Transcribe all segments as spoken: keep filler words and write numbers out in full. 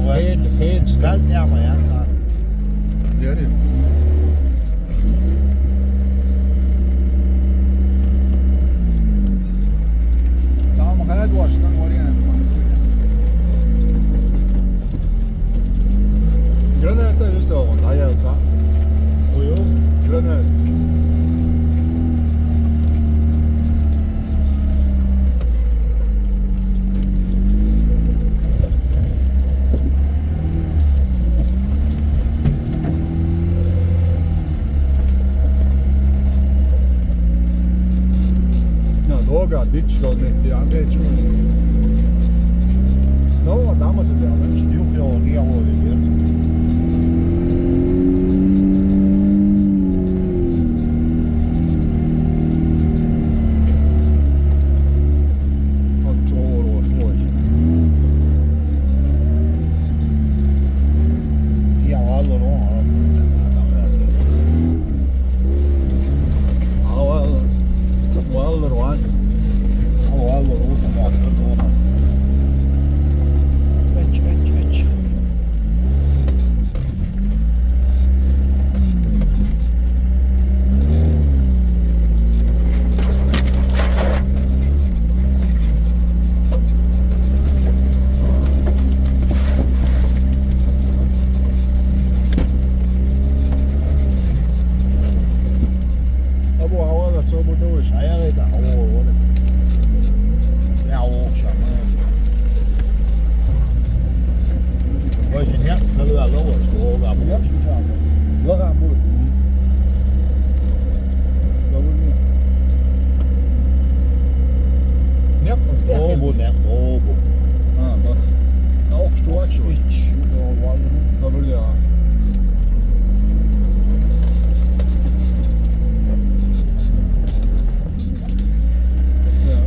Хед, хед, газ яма яца. Яри. Цаам хад ваш, сан вариант. Граната юсо, он аяца. Ой, граната. На, дога, дичи, гол метти, а, бе, чу. Но, дамо се дела, значи, юх, йо, дия, во, ве, ве. От чого рош, ой. Я валло, но. А валло, валло, валло. А валло, валло. Эч, эч, эч. Абу, гьавала цо бурдавеш. Аял эта, о, о, я, о, шама. Вай, сен я, калу ала, вай, о, га, бу. Я, шу шама. Ла, га, бу. Га, бу, не. Нет, он сдох. О, бу, нет, о, бу. А, бах. А ох, что, а что? Ич, о, ладно. Добрый день.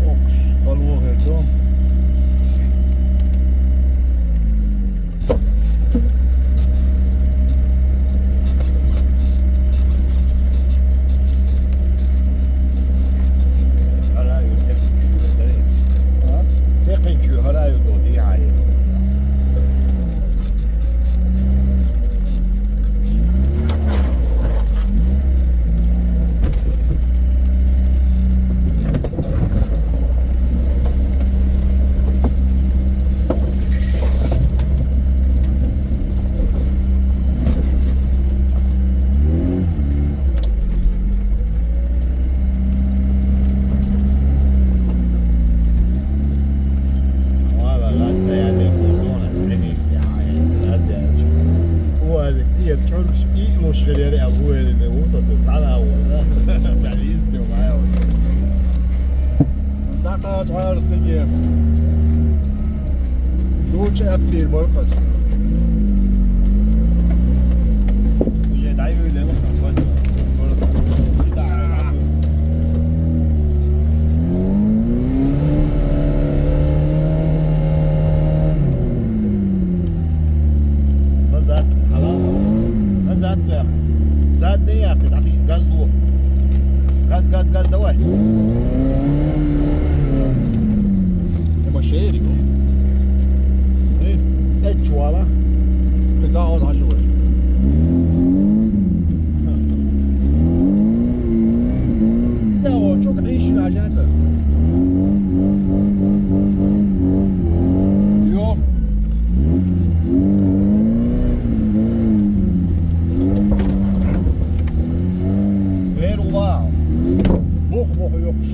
Окс, халуо гердо. Гьараю, текъинчу, гьараю доди гьай. Вала, ла сая де фургона, тенисте гьай, ла сая. Вала, ир чоркш и лошгъелери абуэри не уто, то цала вала. Залис де вала. Дакъа чӀвар сиги. Дучи абдир баркъас. Уже дай уйлен. Назад, халал. Назад, да. Задний, я, ахи, газ, газ, газ, газ, давай. Эма шери го. Э, э, чувала. Кыца оз ажылыш. Кыца о, чок эши ажанца. Йо. Вер ула. Бух, бух, йокуш.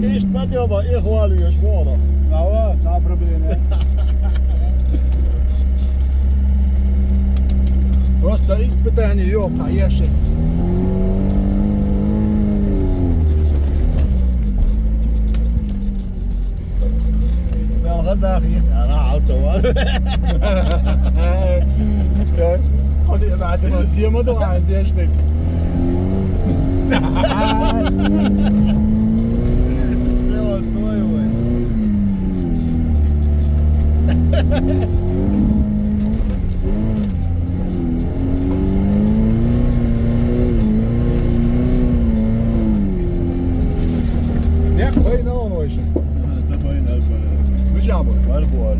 Ишт ма дёба, их валуеш вора. Ава, са проблема. Просто испытание, ёпта, еши. Мел Ach, ja, na, also, was? Hat er, warte mal, sieh mal da an, der steckt. Ja, toll, Mann. Ja, hoi, noch ein Häuschen. Ja, das ist aber ein Alpha. Muss ich aber. Warte, boah.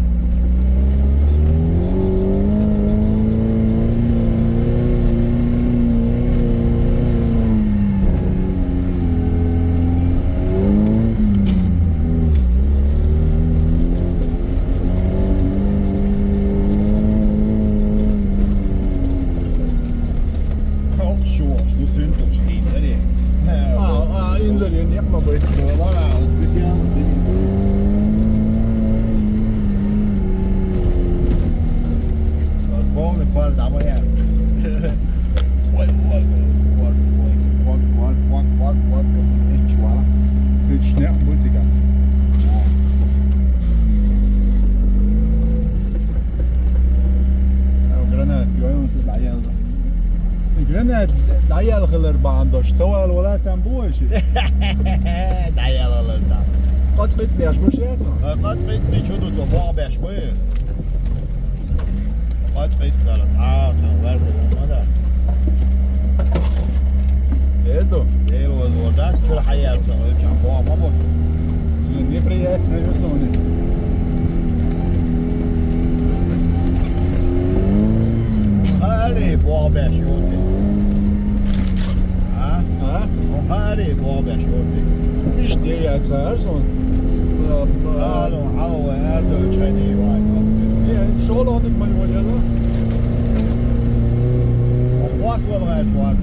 Auch schon, du sind doch schon hinter dir. Ah, ah, hinter dir, nicht mal bei dir. Voilà, speziell. Das Baum, ein paar Dauer her. Oi, oi, oi, oi, oi, oi, oi, oi, oi, oi, oi. Nicht schwer. Nicht schnell, muss ich ganz. Ja, Granat, ja, uns ist leider. Granat, leider, Killer Band, das ist so ein Lola Tambushi. Leider, Lola Tambushi. Gott mit dir, ich muss jetzt. Gott mit mir, schon so, boah, wer spielt. Kaç kayıt var? Aa, sen ver bunu bana. Edo. Edo, orada şöyle hayal sana, öyle çabuk ama bu. Неприятно, что ли? Hadi, bu haber şey olsun. Ha? Ha? O hadi, bu haber şey olsun. İşte ya, sen son. Hadi, hadi, hadi, öyle çay değil, vay. Ya, şöyle alayım ben o yana. O kuas var, ver kuas.